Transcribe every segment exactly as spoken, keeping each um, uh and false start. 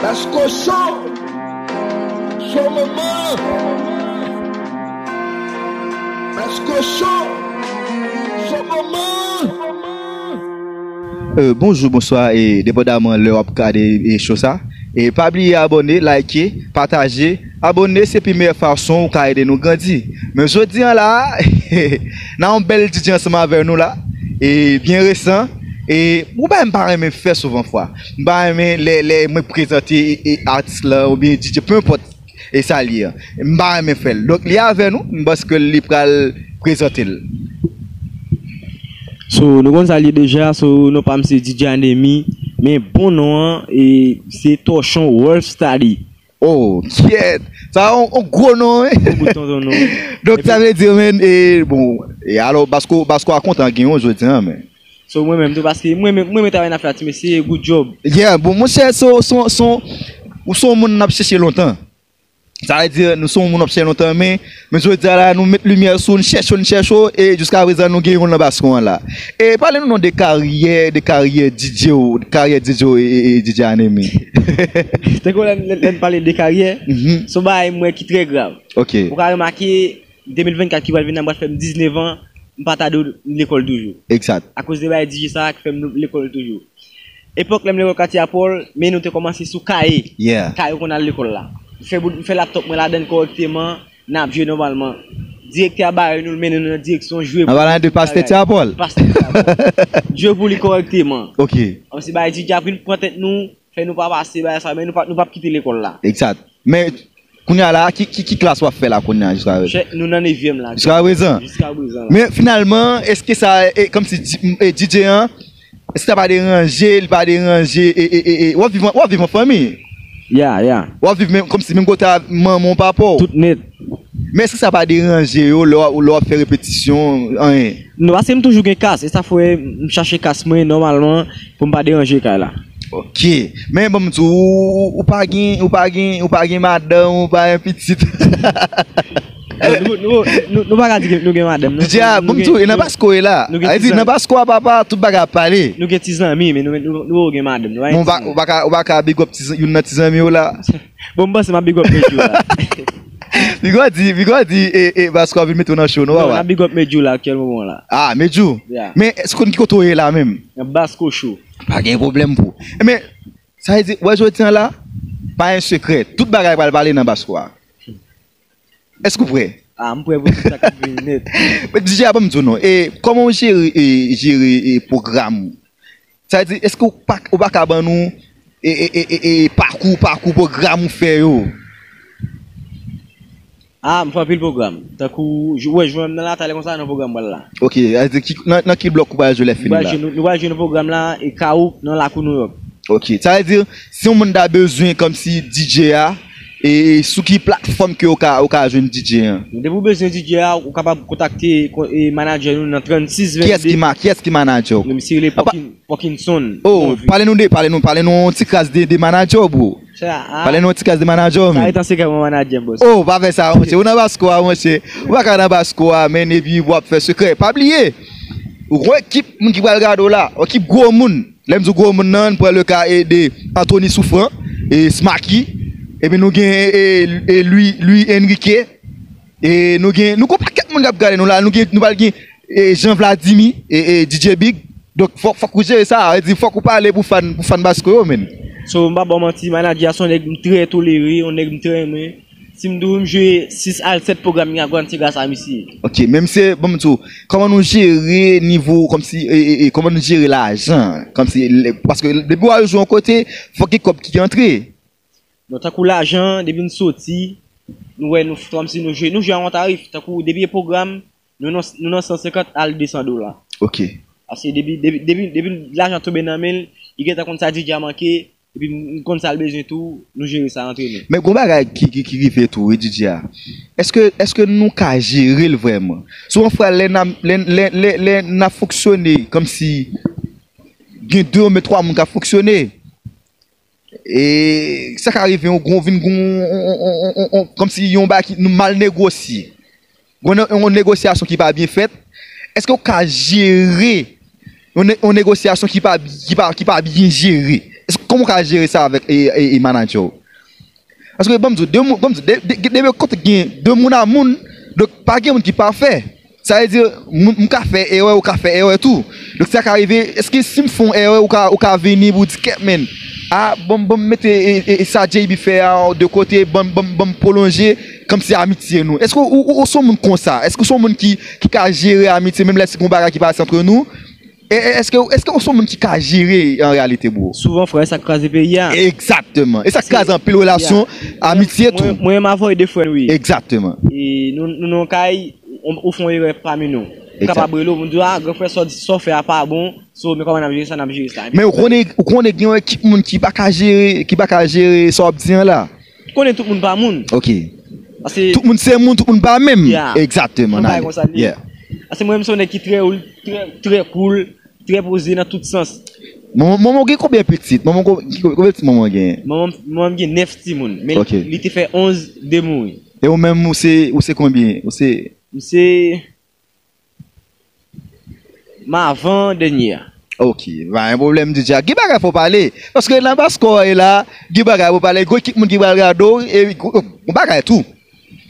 Basko Show, show moman. Basko Show, show moman. Euh, bonjou, bonswa, e depandaman lè w ap gade e show sa. E pa bliye abòne, like, pataje. Abòne se pi meyè fason ou ka ede nou grandi. Men jodi an la, n a yon bèl D J ansanm avè nou la. E byen resan. E yon bagay m pa renmen fè souvan fwa. M pa renmen lè, lè mwen prezante e, e atis la oubyen D J, peu importe e sa l ye a. M pa renmen fè l. Donk li avè nou, m panse ke li pral prezante l. So, nou konn sa l ye deja, so, non pa m se D J Anemi, men bon non an, e, se Torchon World Study. Oh, kyèt! Sa yon, yon gwo non, wi. Yon bout tonton non. Donk, sa vle di, men, e, bon, e alò, Basko, Basko a kontan gen yon jodi an, men. So, mwen menm tou, paske mwen menm, mwen menm travay nan fè a, ti mesye, good job. Yeah, bon, monchè, so, so, so, ou se yon moun n ap chèche lontan. Sa vle di, nou se yon moun n ap chèche lontan, men, men jodi a la, nou met limyè sou, nou chèche w, nou chèche w, e jiska prezan, nou gen yon nan Basko an la. E pale nou non de karyè, de karyè D J w, karyè D J w e, e, e D J Anemi. Tankou lè, lè, lè n pale de karyè, mhm, se yon bagay mwen ki trè grav. Ok. Ou ka remake, de mil vennkat ki pral vin la, m pral fè m diznèf an, m pa ta dwe lekòl toujou. Egzat. Akoz de bagay D J sa ki fè m lekòl toujou. Epòk lè m lekòl Katye Apòl, men nou te kòmanse sou kaye. Yeah. Kaye w konn al lekòl la. M fè bout, m fè laptòp mwen ladan l kòrèkteman, n ap jwe nòmalman. Direktè a bare nou, l mennen nou nan direksyon jwe pou bagay. An palan de pastè Katye Apòl. Pastè Katye Apòl. Jwe pou li kòrèkteman. Ok. Kòmsi bagay D J ap vin pran tèt nou, fè nou pa pase bagay sa, men nou pa, nou p ap kite lekòl la. Egzat. Men, kounye a la, ki, ki, ki klas w ap fè la kounye a jiska prezan? Chè, nou nan nevyèm la. Jiska prezan? Jiska prezan la. Men finalman, èske sa, e, kòmsi di-, e, D J an, èske sa pa deranje, li pa deranje, e, e, e, e, w ap viv an, w ap viv an fanmi? Ya, ya. W ap viv menm, kòmsi menm kote a manman w, papa w? Tout nèt. Men èske sa pa deranje yo lè w, lè w ap fè repetisyon, anyen? Non, paske m toujou gen kas, e sa fè m chache kas mwen nòmalman pou m pa deranje kay la. Ok. Men ban m di w, ou, ou pa gen, ou pa gen, ou pa gen madanm, ou pa gen pitit. Non, nou, nou, nou, nou pa ka di ke nou gen madanm, non. D J a, ban m di w, e nan Basko e la. Nou gen ti zanmi. Sa vle di, nan Basko a papa, tout bagay ap pale. Nou gen ti zanmi, men nou, nou, nou gen madanm. Nou pa gen ti zanmi. Bon, ou pa, ou pa ka, ou pa ka big up ti zan-, youn nan ti zanmi w la. Bon, m panse m ap big up Medjou la. Piga w di, piga w di, e, e, Basko ap vin mete w nan show, non, papa? Non, m ap big up Medjou la, aktyèl moman la. Ah, Medjou? Yeah. Men, èske w konn ki kote w ye la menm? Nan Basko Show. Pa gen pwoblèm pou. Men, sa vle di, wè jodi an la, pa gen sekrè. Tout bagay pral pale nan Basko a. Èske w prè? Ah, m prè pou tout sa k ap vini nèt. Men D J a, ban m di w non. E, kòman w jere, e, jere, e, pwogram ou? Sa vle di, èske w pa, ou pa ka ban nou, e, e, e, e, e, pakou, pakou pwogram ou fè yo? Ah, m fè anpil pwogram. Tankou, jou-, wè, jwè m nan la, talè konsa, nan pwogram pral la. Ok, sa vle di, ki, nan, nan ki blòk ou pral jwe lè fini la? Nou pral jwe, nou, nou pral jwe nan pwogram la, e Kawouk, nan lakou Nouyòk. Ok, sa vle di, si yon moun ta bezwen kòmsi D J a, e sou ki platfòm ke ou ka, ou ka jwenn D J an? Depi w bezwen D J a, ou kapab kontakte ko-, e, manadjè nou nan trannsis vennde. Kiyès ki ma-, kiyès ki manadjè w? Misye rele Apa- Pòkin-, Pòkinson. Oh, pale nou de, pale nou, pale nou yon ti kras de, de manadjè w, bro. Sa, ah. Pale nou yon ti kras de manadjè w, men. Sa ret an sekrè pou manadjè m, bòs. Oh, pa fè sa, monchè. Ou nan Basko a, monchè. Ou pa ka nan Basko a, men, epi w ap fè sekrè. Pa bliye, ou gon ekip moun ki pral gade w la, yon ekip gwo moun. Lè m di gwo moun nan, n pran le ka e de Anthony Souffrant, e Smacky, epi nou gen, e, e Louis, Louis Enrique, e nou gen, nou gon pakèt moun k ap gade nou la, nou gen, nou pral gen, e Jean Vladimir, e, e D J Big. Donk, fòk, fòk ou jere sa, sa vle di fòk ou pale pou fan, pou fan Basko yo, menn. So, m pa ba w manti, manadjè a se yon nèg m trè tolere, yon nèg m trè renmen. Si m di w m jwe sis al sèt pwogram, m gen garanti gras a misye. Ok, men misye, ban m di w, kòman nou jere nivo, kòmsi, e, e, e, kòman nou jere lajan, kòmsi, lè, paske depi w al jwe yon kote, fòk gen kòb ki antre. Non, tankou lajan, depi n soti, nou wè, nou, kòmsi nou jwe, nou jwe a yon tarif, tankou depi e pwogram, nou nan, nou nan san senkant al de san dola. Ok. Paske depi, depi, depi, depi lajan tonbe nan men l, li gentan konn sa D J a manke, epi m konn sa l bezwen tou, nou jere sa antre nou. Men gon bagay ki, ki, ki rive tou, wi, D J a. Èske, èske nou ka jere l vrèman? Souvan fwa, lè n ap, lè, lè, lè, lè n ap fonksyone kòmsi gen de oubyen twa moun k ap fonksyone, e sa ka rive yon gon, vin gon, on, on, kòmsi yon bagay ki nou mal negosye. Gon yon negosyasyon ki pa byen fèt, èske w ka jere yon ne-, yon negosyasyon ki pa, ki pa, ki pa byen jere? Èske, kòman w ka jere sa avèk e, e, e manadjè w? Paske, ban m di w, de moun, ban m di w, de, de, de, de kote gen de moun a moun, donk, pa gen moun ki pafè. Sa vle di, m, m ka fè erè, ou ka fè erè tou. Donk, sa ka rive, èske si m fè yon erè, ou ka, ou ka vini pou di, "Kèt, men, a, ban m, ban m mete, e, e, e sa J B fè a de kote, ban m, ban m, ban m pwolonje, kòmsi amitye nou." Èske ou, ou, ou se yon moun konsa? Èske ou se yon moun ki, ki ka jere amitye, menm lè si gen yon bagay ki pase antre nou? E, e, èske, èske ou se yon moun ki ka jere an reyalite, bro? Souvan, frè, sa k kraze peyi a. Egzakteman. E sa k kraze anpil relasyon, amitye tou. Mwen, mwen, m avoid de frè, wi. Egzakteman. E nou, nou, nou kay, ou, ou fè yon erè pami nou. Ou kapab rele w, moun di w, "A, gran frè, sa w di, sa w fè a pa bon, so, men kòman n ap jere sa, n ap jere sa." Men ou konnen, ou konnen gen yon ekip moun ki pa ka jere, ki pa ka jere sa w ap di an la. Ou konnen tout moun pa moun. Ok. Paske tout moun se moun, tout moun pa menm. Yeah. Egzakteman, yon bagay konsa li ye. Yeah. Paske mwen menm se yon nèg ki trè, trè, trè cool, trè poze nan tout sans. Manman, manman w gen konbyen pitit? Manman w gen konbyen pitit manman w gen? Manman, manman m gen nèf timoun, men li te fè onz de mouri. E ou menm, ou se, ou se konbyen? Ou se? M se m avan dènye a. Ok, pa gen pwoblèm, D J a. Gen bagay fò pale. Paske nan baskò e la, gen bagay pou pale. Gwo ekip moun ki pral gade w, e gwo, gwo bagay tou.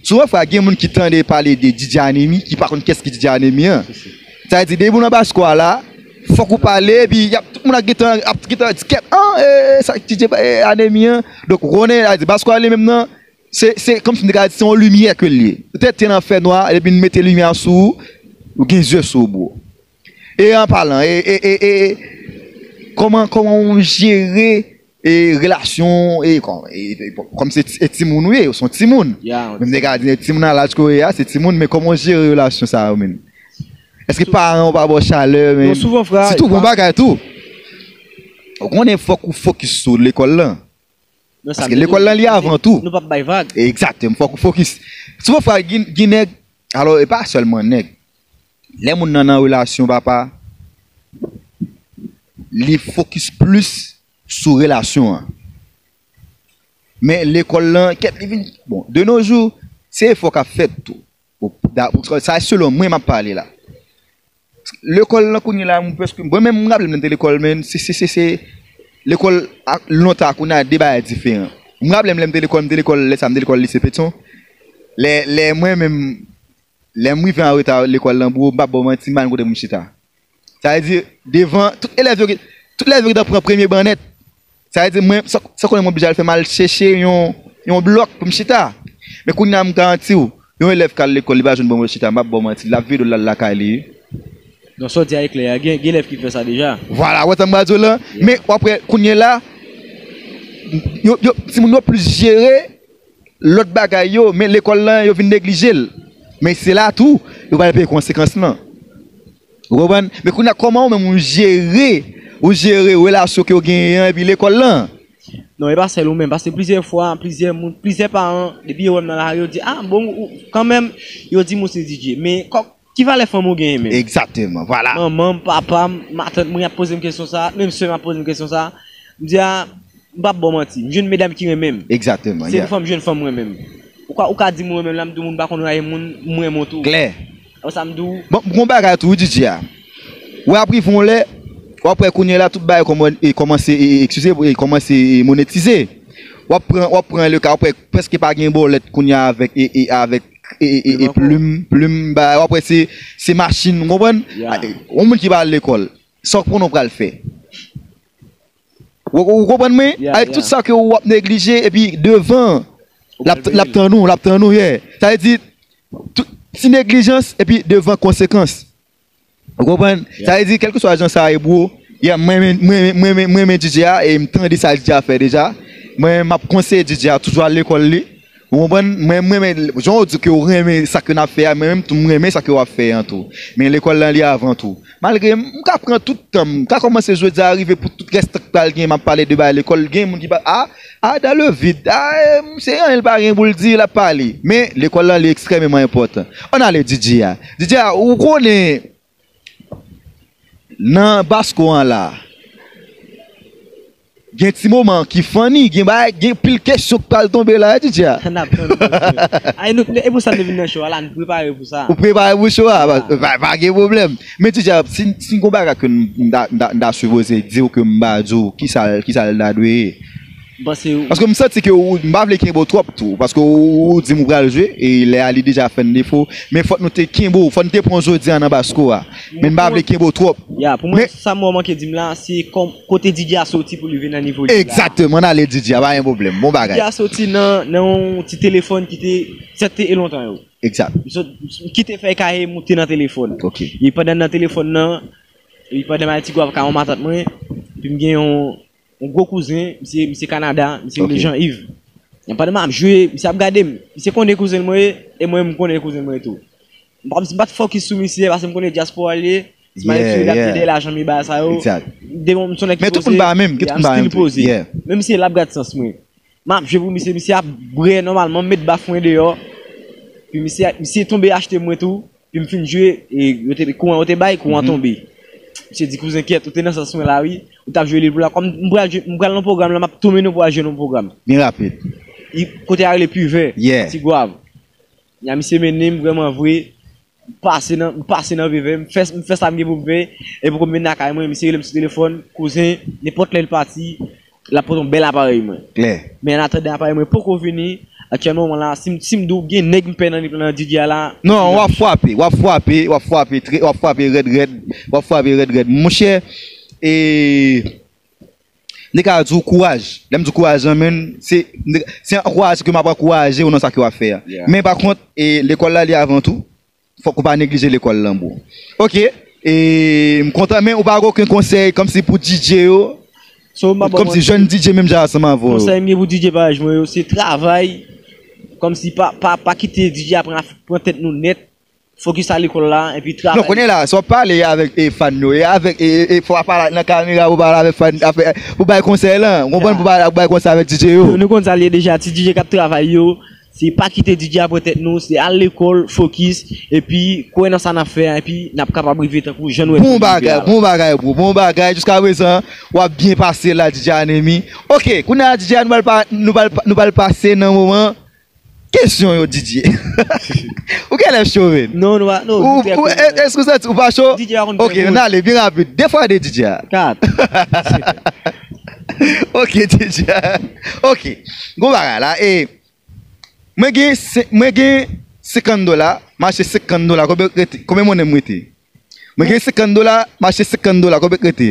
Souvan fwa, gen moun ki tande pale de D J Anemi, ki pa konn kiyès ki D J Anemi an. Sa vle di, depi w nan baskò a la, fòk ou pale, epi y ap, tout moun ap gentan, ap gentan di, "Kèt, an, e, sa, D J, e, Anemi an." Donk, ou konnen, sa vle di, baskò a li menm nan, se, se kòmsi m te ka di, se yon limyè ke l ye. Petèt te nan fènwa, epi n mete limyè sou ou, ou gen zye sou ou, bro. E an palan, e, e, e, e, kòman, kòman w jere, e, relasyon, e, kòm, e, e, kòm se ti, e, timoun ou ye, ou se yon timoun. Yeah. Menm nèg a di, timoun nan laj ke w ye a, se timoun, men kòman w jere relasyon sa yo, menm? Èske paran w pa ba w chalè, menm? Non, souvan, frè, sitou bon bagay tou. Ou konnen fòk ou fokis sou lekòl lan. Paske lekòl lan li avan tou. Nou p ap bay vag. Egzakteman, fòk ou fokis. Souvan fwa, gen, gen nèg, alò, e pa sèlman nèg. Lè moun nan nan relasyon, papa, li fokis plis sou relasyon an. Men lekòl lan, kèt li vin, bon, de nos jours, se efò k ap fèt tou. Pou, da, pou, sa se selon mwen m ap pale la. Lekòl lan kounye la, mwen prèske, mwen menm, m raple m lè m te lekòl, men, se, se, se, se, lekòl a, lontan a kounye a, de bagay diferan. M raple m lè m te lekòl, m te lekòl, lè sa, m te lekòl lise Petion. Lè, lè mwen menm, lè m rive an reta lekòl lan, bro, m p ap ba w manti, m pa konn kote pou m chita. Sa vle di, devan, tout elèv yo, tout elèv yo gentan pran premye ban nèt. Sa vle di, mwen, sa, sa konnen mwen oblije al fè m al chèche yon, yon blòk pou m chita. Men kounye a, m garanti w, yon elèv k al lekòl, li pa jwenn bon blòk chita, m p ap ba w manti, l ap vide w l al lakay li. Non, sa w di a e klè, gen, gen elèv ki fè sa deja. Vwala, w wè sa m pral di w lan? Yeah. Men, w ap wè, kounye la, yo, yo, timoun yo plis jere lòt bagay yo, men lekòl lan, yo vin neglije l. Men se la tou, yo pral peye konsekans lan. Ou konprann? Men kounye a, kòman ou menm ou jere, ou jere relasyon ke w genyen an epi lekòl lan? Non, e pa sèl ou menm, paske plizyè fwa, plizyè moun, plizyè paran, depi yo wè m nan lari, yo di, "A, bon, ou, kanmenm," yo di m ou se D J. Men kò, ki valè fanmi w genyen menm? Egzakteman, vwala. Manman m, papa m, matant mwen ap poze m kesyon sa a, menm sè m ap poze m kesyon sa a. M di, "A, m p ap ba w manti, m jwenn medam ki renmen m." Egzakteman, yeah. Se pou fè m jwenn fanm mwen menm. Ou ka, ou ka di m ou renmen m la, m di w moun pa konn rayi moun, m renmen w tou. Klè. Ou sa m di w? Bon, m gon bagay tou, wi, D J a. Ou ap rive yon lè, w ap wè kounye a la, tout bagay kòman-, e kòmanse, e, e, eskize, e kòmanse, e, monetize. W ap pran, w ap pran le ka, w ap wè prèske pa gen bòlèt kounye a avèk, e, e, avèk, e, e, e, e plim, plim, bagay. W ap wè se, se machin, ou konprann? Yeah. A, e, yon moun ki pa al lekòl, sa w konnen w pral fè? Ou, ou konprann mwen? Yeah, yeah. Avèk tout sa ke w ap neglije, epi devan, l ap, l ap tann ou, l ap tann ou, yeah. Sa vle di, tout, ti neglijans, epi devan konsekans. Ou konprann? Yeah. Sa vle di, kèlkeswa jan sa ye, bro, yeah, mwen, mwen, mwen, mwen, mwen, mwen renmen D J a, e m tande sa D J a fè deja. Mwen, m ap konseye D J a toujou al lekòl li. Ou konprann? Mwen, mwen renmen, jan w di ke w renmen sa ke n ap fè a, mwen menm tou, m renmen sa ke w ap fè an tou. Men lekòl lan, li avan tou. Malgre m ka pran tout tan m, m ka kòmanse jodi a rive pou tout rès tan k pral gen, m ap pale de bagay lekòl, gen moun ki pa, a, a, dans le vide, a, e, se anyen l pa gen pou l di, l ap pale. Men, lekòl lan, li ekstrèmeman enpòtan. Ann ale, D J a. D J a, ou konnen, nan Basko an la, Gen ti moman ki funny, gen bagay, gen pil kesyon k pral tonbe la, DJ a. N ap tann, mesye. Ay, nou, e pou sa nou vin nan show a la, nou prepare pou sa. Ou prepare pou show a, pa, pa, pa gen pwoblèm. Men DJ a, si, si gon bagay ke m, m ta, m ta, m ta sipoze di w ke m pa di w, ki sa, ki sa l ta dwe ye? M panse ou Paske m santi ke ou, m pa vle kenbe w twòp tou, paske ou, ou di m ou pral jwe, e lè a li deja fè n defo, men fòk nou te kenbe w, fòk n te pran w jodi a nan Basko a. Men m pa vle kenbe w twòp. Ya, pou mwen, Men sa m wè w manke di m la, se kòm, kote DJ a soti pou li vin nan nivo li la. Egzakteman, n ale DJ a, pa gen pwoblèm. Bon bagay. DJ a soti nan, nan yon ti telefòn ki te, sèt te e lontan yo. Egzak. M sot, m kite fèy kaye moute nan telefòn. Ok. E pandan nan telefòn nan, e pandan m al Ti Gwav kay yon matant mwen, epi m gen yon, yon gwo kouzen, misye, misye Kanada, misye rele Ok. Jean Yves. E pandan m ap jwe, misye ap gade m. Misye konnen kouzen mwen ye, e mwen m konnen kouzen mwen tou. M pa, m pa t fokis sou misye, paske m konnen dyaspora li ye. Si m al Yeah, sou li, l ap yeah. Tande lajan mi bagay sa yo. Exact. Depi m son nèg ki Men tout poze, moun pa menm, yeah, tout moun pa menm still tou. Poze. Yeah. Menm si l ap gad sans mwen. M ap jwe pou misye, misye ap bwè nòmalman, m met baf mwen deyò. Epi misye, misye tonbe achte mwen tou. Epi m fin jwe, e yo te, kouran yo te bay, kouran Mhm. tonbe. Misye di, "Kouzen, kyèt, ou te nan sans mwen la, wi. Ou t ap jwe li pou la." Kòm m pral jwe, m pral nan pwogram la, m ap tou mennen w pou al jwe nan pwogram. Byen rapid. Li, kote a rele Pivè, Yeah. Ti Gwav. Ya, misye mennen m vrèman vre. M pase nan, m pase nan Pivè, m fè, m fè sa m gen pou m fè. E poko m vin lakay mwen, misye rele m sou telefòn, "Kouzen, nenpòt lè l pati, l ap pote yon bèl aparèy mwen." Klè. Men an atandan aparèy mwen poko vini, aktyèlman, moman la, si m, si m di w gen nèg m pè nan, nan DJ a la, Non, w ap frape, w ap frape, w ap frape, trè, w ap frape rèd, rèd, w ap frape rèd, rèd. Monchè, e, m te ka di w kouraj. Lè m di w kouraj lan, menn, se, se ankouraje ke m ap ankouraje w nan sa ke w ap fè a. Yeah. Men pa kont, e, lekòl la, li avan tou. Fòk ou pa neglije lekòl lan, bro. Ok, e, m kontan, men ou pa gen okenn konsèy kòmsi pou DJ yo? So, m ap ba w Kòmsi konsèy. Jèn DJ menm jan ansanm avè w. Konsèy m gen pou DJ parèy mwen yo, se travay. Kòmsi pa, pa, pa kite DJ a pran, pran tèt nou nèt. Fokis a lekòl la, epi travay. Non, kounye la, si w ap pale avèk, e, fan yo, e avèk, e, e, e, fò w ap pale nan kamera pou pale avèk fan, avèk, pou bay konsèy lan. Ou konprann, pou bay, pou bay konsèy avèk DJ yo. Nou, nou konn sa l ye deja, ti DJ k ap travay yo, se pa kite DJ a pran tèt nou, se al lekòl, fokis, epi kwè nan sa n ap fè a, epi n ap kapab rive tankou jan nou wè Bon bagay, bon bagay, bro, bon bagay. Jiska prezan, w ap byen pase la, DJ Anemi. Ok, kounye a, DJ a, nou pral pa, nou pral pa, nou pral pase nan moman kesyon yo, DJ. Ou genlè cho, menn? Non, nou pa, non, Ou, nou trè ou, konnen. Èske w santi ou pa cho? DJ a konn Ok, fè nou pale byen rapid. De fwa de DJ a. Kat. Ok, DJ a. Ok. Gon bagay la. E, mwen gen sen-, mwen gen senkant dola, m achte senkant dola. Konbyen rete? Konbyen monnen m rete? Mwen gen senkant dola, m achte senkant dola. Konbyen k rete?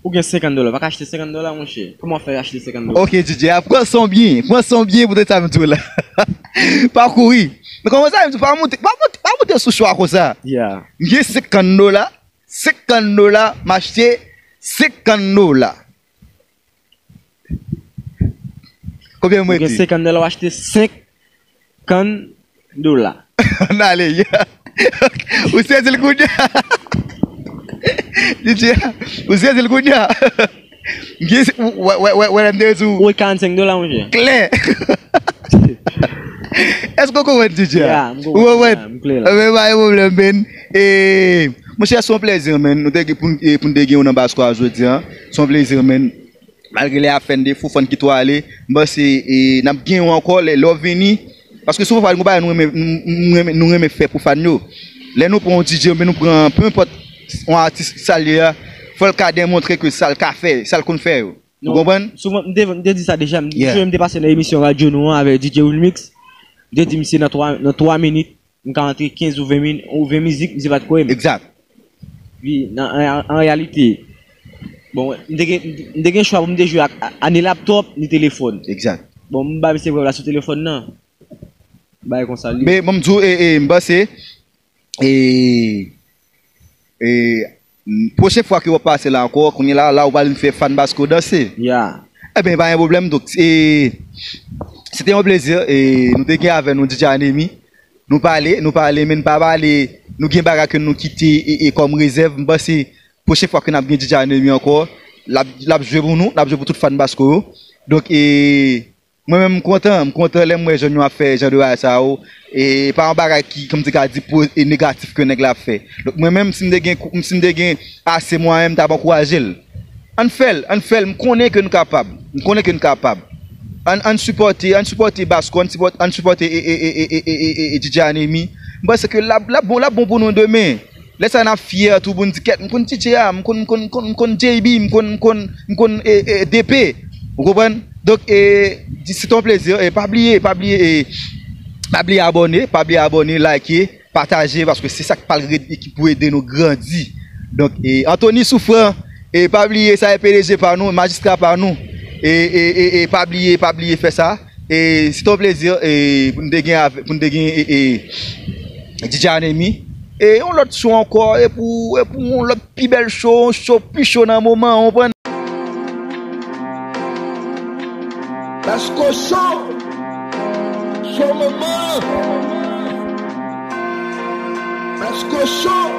Ou gen senkant dola, pa ka achte senkant dola, monchè. Kòman w fè achte senkant dola? Ok, DJ a, pran son byen, pran son byen pou tèt sa m di w la. Pa kouri. Men kòman sa, m di w, pa moute, pa moute, pa moute sou cho a konsa. Yeah. M gen senkant dola, senkant dola, m achte senkant dola. Konbyen m Ou gen rete? Senkant dola, w achte senkant dola. N ale, yeah. Ou sezi l kounye a. DJ, ou sezi l kounye a. M gen, wè, wè, wè, wè, lè m te di w. Ou wè karannsenk dola, monchè. Klè. Èske w konprann, DJ a? Yeah, m konprann. Ou konprann? Yeah, m klè la. Ebyen, pa gen pwoblèm, men. E, monchè, se yon plèzi, men. Nou te gen pou n, e, pou n te gen w nan Basko a jodi a. Se yon plèzi, men. Malgre lè a fè n defo, fò n kite w ale. M panse, e, n ap gen w ankò lè, lè w vini. Paske souvan fwa, nou bagay nou renmen, nou, nou renmen, nou renmen fè pou fan yo. Lè nou pran yon DJ oubyen nou pran, pe enpòt, yon atis sa l ye a, fò l ka demontre ke sa l ka fè, sa l konn fè yo. Ou Non, konprann? Souvan, m te, m te di sa deja, m, Yeah. Jou m te pase nan emisyon radyo nou an avèk DJ Wilmix. M te di misye nan twa, nan twa minit, m ka rantre kenz ou ven min-, ou ven mizik, misye pa t kwè m. Egzak. Wi, nan, an, an reyalite, bon, m te gen, m te gen chwa pou m te jwe ak, a, a ni laptòp, ni telefòn. Egzak. Bon, m ba misye prèv la sou telefòn nan. M ba l konsa li. Men, bon, m di w, e, e, m panse, e, e, m, pwochen fwa ke w ap pase la ankò, kounye la, la, ou pral vin fè fan Basko danse. Ya. Ebyen, pa gen pwoblèm. Donk, e, se te yon plezi, e, nou te gen avè nou DJ Anemi. Nou pale, nou pale, men n pa pale, nou gen bagay ke nou kite, e, e, kòm rezèv. M panse, pwochen fwa ke n ap gen DJ Anemi ankò, l ap, l ap jwe pou nou, l ap jwe pou tout fan Basko yo. Donk, e, mwen menm, m kontan, m kontan lè m wè jèn yo ap fè jan de bagay sa yo. E pa yon bagay ki, kòm ti ka di, po-, e negatif ke nèg la ap fè. Donk, mwen menm, si m te gen kou-, si m te gen ase mwayen, m t ap ankouraje l. Ann fè l, ann fè l. M konnen ke n kapab. M konnen ke n kapab. Ann, ann sipòte, ann sipòte Basco, ann sipòte, ann sipòte e, e, e, e, e, e, e, e D J Anemi. M panse ke l ap, l ap bon, l ap bon pou nou demen. Lè sa n ap fyè tou pou n di kèt, m konn D J a, m konn, m konn, m konn, m konn J B, m konn, m konn, m konn e, e, D P. Ou konprann? Donk, e, di, se te yon plezi. E pa bliye, pa bliye, e, pa bliye abòne, pa bliye abòne, like, pataje, paske se sa k pral red-, ki pou ede nou grandi. Donk, e, Anthony Souffrant, e, pa bliye sa, e P D G pa nou, majistra pa nou. E, e, e, e pa bliye, pa bliye fè sa. E se te yon plezi, e, pou n te gen avè-, pou n te gen, e, e, D J Anemi. E yon lòt show ankò, e pou, e pou yon lòt pi bèl show, yon show pi cho nan moman, ou konprann? Basco Show! Show moman! Basco Show!